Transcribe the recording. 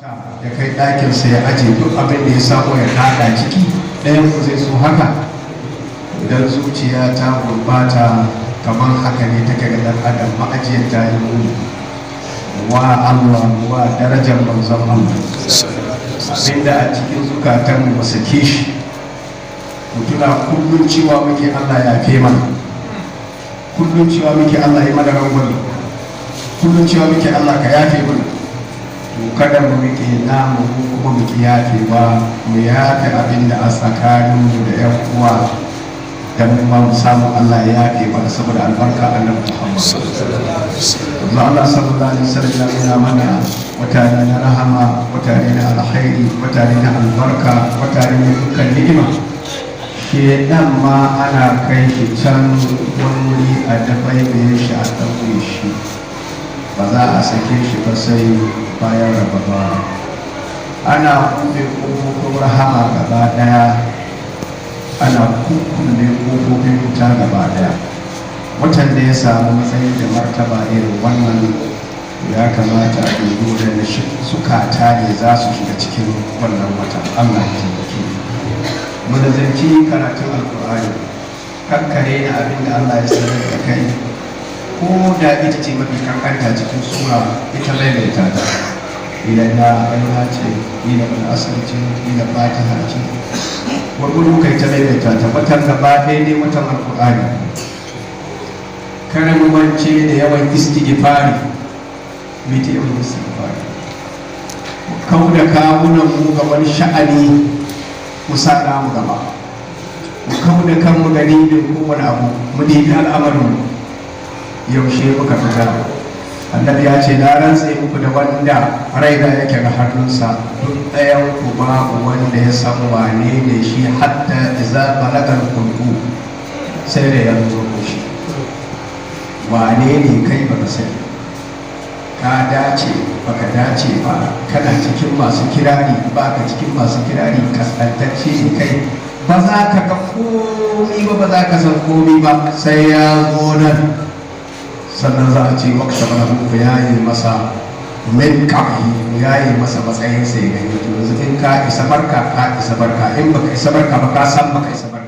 Ya kai ɗakinsa ya aje duk abin da ya samu ya kaɗa ciki. Ɗayan ku zai so haka? Idan zuciya ta gurbata, kamar haka ne take ga ɗan adam, ma'ajiyar ta yi muni. Wa Allah, wa darajar manzon Allah, abinda a cikin zukatan mu sake shi. Mu tuna kullum cewa muke Allah ya fe mana, kullum cewa muke Allah ya mana rangwame, kullum cewa muke Allah ka yafe mana. To kada mu rike namu, mu kuma mu ki yafe ba. Mu yafe abin da a tsakanin mu da yan uwa, da mu ma mu samu Allah ya yafe mana, saboda albarka Annabi Muhammad. Allah sallallahu alaihi wasallam ya nuna mana wata ne na rahama, wata ne na alkhairi, wata ne na albarka, wata ne na dukkan ni'ima. Shedan ma ana kai shi can wani wuri a dabaibaye shi, a ɗaure shi, ba za a sake shi ba sai bayan Ramadan. Ana buɗe ƙofofin rahama gaba ɗaya, ana kukkulle ƙofofin wuta gaba ɗaya. Watan da ya samu matsayi da martaba irin wannan, ya kamata a dubi waɗanda zukata ne za su shiga cikin wannan wata. Allah ya taimake mu da zanci karatun Alkur'ani. Kakkare na abin da Allah ya sanar da kai, ko da ita ce mafi kankanta cikin sura, ita maimaita ta. Ila na aina ce, ila wal asr ce, ila Fatiha ce, gwargwado kai ta maimaita ta. Watan gaba ɗaya ne watan Alkur'ani. Kada mu mance da yawan istighfari, mu ta yawan istighfari, mu kau da kawunan mu ga wani sha'ani, mu sa mu gaba, mu kau da kanmu ga nibin kowane abu, mu dibi al'amarin yaushe muka fita. Annabi ya ce, "Na rantse muku da wanda raina yake ga hannunsa, duk ɗayan ku babu wanda ya san wane ne shi hatta iza balagal hulqum, sai da ya zo shi." Wane ne kai? Baka sani. Ka dace, baka dace ba, kana cikin masu kirari, baka cikin masu kirari, kaskantacce ne kai, ba za ka ga komi ba, ba za ka san komi ba, sai ya zo nan. Sannan za a ce wakta mana ku yaye masa min qabri, yaye masa matsayinsa ya gani. To yanzu in ka isa, barka, ka isa, barka. In baka isa, barka ba, ka san baka isa, barka.